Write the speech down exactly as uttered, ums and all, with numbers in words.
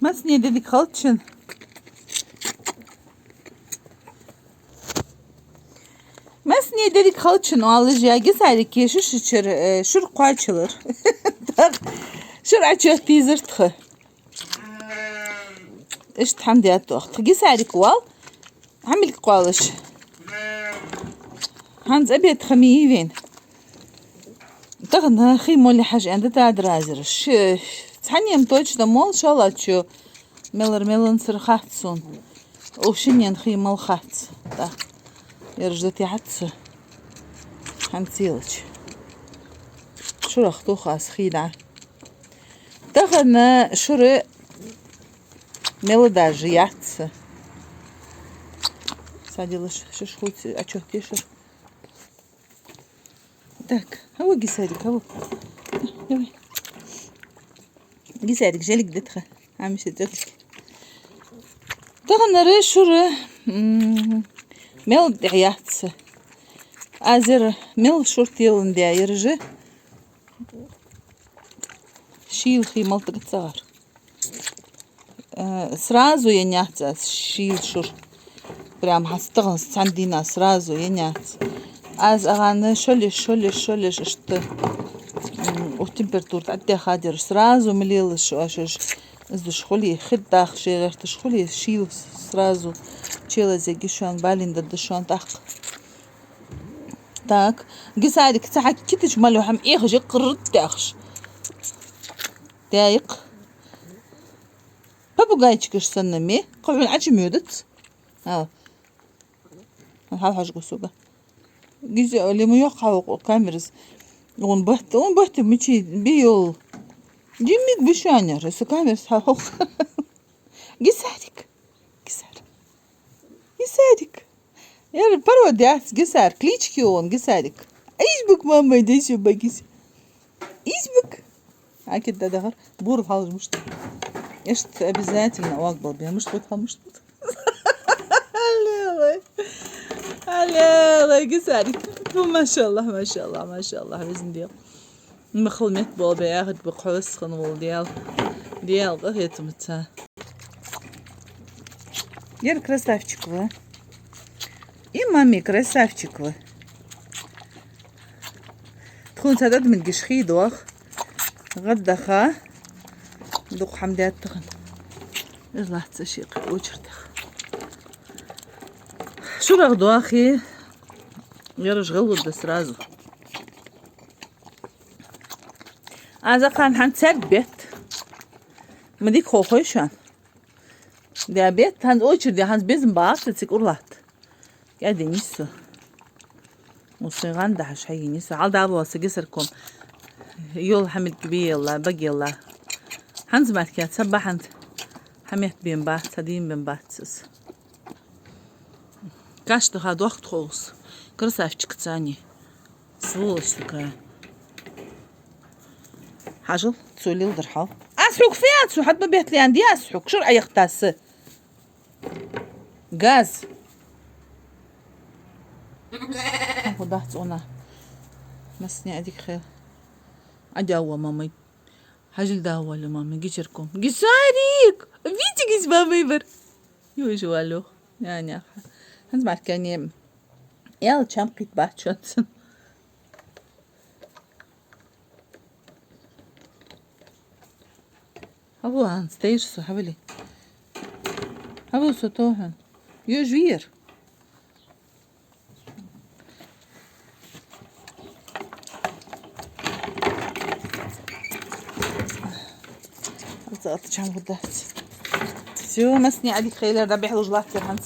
Массане деррига хилча. Массане деррига хилча, оалаш я Гисарике шишачара, э, шура кхоачалар. Шура Ӏочуеттийзар тха. Иштта хӀама даьд оаха. Тха Гисарик вал, хьамилг кхоалаш. ХӀанз обед ха ма йий вайна. Тахан хий моле хьажа аьнна да дадразира. Ш-, цхьанне-м точно мол шалачо. Мелар меланцара хац сона. Укх шинне хий мала хац. ТӀаккха ераш да тӀехьацца. ХӀанз цӀелача. Шурах тоха аз хий дӀа. Тахан шура мела даже яц. Садилаш шиш хуц, а чё тешир? Так, хьавола, Гисарик, хьавола. Давай. Гисарик, желик да тха. Амиша, желик. Таханара шура, м, мел дӀаяц. Аз ер мел шура телан дӀаяьр же. Шийла хий малтага цагӀар. Э, сразу еннаяц аз шийла шура. Прям хьа стагӀан цхьан дийнахьа сразу еннаяц. Аз агӀана шолеш, шолеш, шолеш иштта, м, у температура тӀадехадер. Сразу ма лелаш оаш, из деш хуле, хид даха ший гӀерташ хуле, шийла сразу челазеги шоана, балин дадда шоана тӀаккха. Так, Гисарик, ца хьакитача мало хӀама эхаш, я кхыррт тӀехаш. ТӀаьикх. Попугайчикаш санна ме, кхы хьона Ӏочу моьдац. Ала. Хьал хьажа гусуга. Гизе, ле ма йоккха хьалха камерас. Он бахта, он бахта мичи биёл. Диммиг бишанер, са камерас хьалха. Гисарик. Гисар. Гисарик. Ер пародия яц Гисар, клички он Гисарик. Избук, мама, иди сюда, Гис. Избук. Акид да дахар. Бур хьалж мушт. Эшт обязательно ваг бал бе. Мушт вот хал мушт. Аллилай. Аллилай, Гисарик. Фу, машаллах, машаллах, машаллах. Везин дел. Махал мет бол бе, ахид бу хвас хан вол дел. Дел, къахетам ца. Ер красавчик ва. И мами красавчик ва. Тхона ца дад мин гиш хий дох. ГӀаддаха. Дукха хӀама даьд тахан. Из лаца шиъ очередах. Шурах дохи. Ераш гӀалгӀа да сразу. Аз акхан хӀанз царг бетт. Ма дика хохой шоана. Да бетт, хӀанз очередь, хӀанз безам бац, цига урлат. КӀаьди нису. Мусай гӀанда хьаш хьайги нису. Хьал дабо са гисарком. Йол хьамилг биелла, багелла. ХӀанз маркя ца бахьант. Хьамет бен бац, ца дин бен бац. Каш даха дохт холс. Красавчик цани. Сволочь такая. Хьажал, цо лилдар хьал. Аз хьога фу яц, хьад ма бетла ян, ди аз хьога, шура Ӏаяхтаса. Газ. Хьо дахц она. Масне адик хел. Адява мамай. Хьажил давали мамай, гичерком. Гисарик! Види гиз мамай бар. Южи валюх. Няня. Ханз маркани. Ял чам кит бачонсен. Хаву ан стейш со хавали. Хаву со тохан. Юж вир. Зат чам гудац. Всё, масни адик хейлер да бихлуж латтер ханц.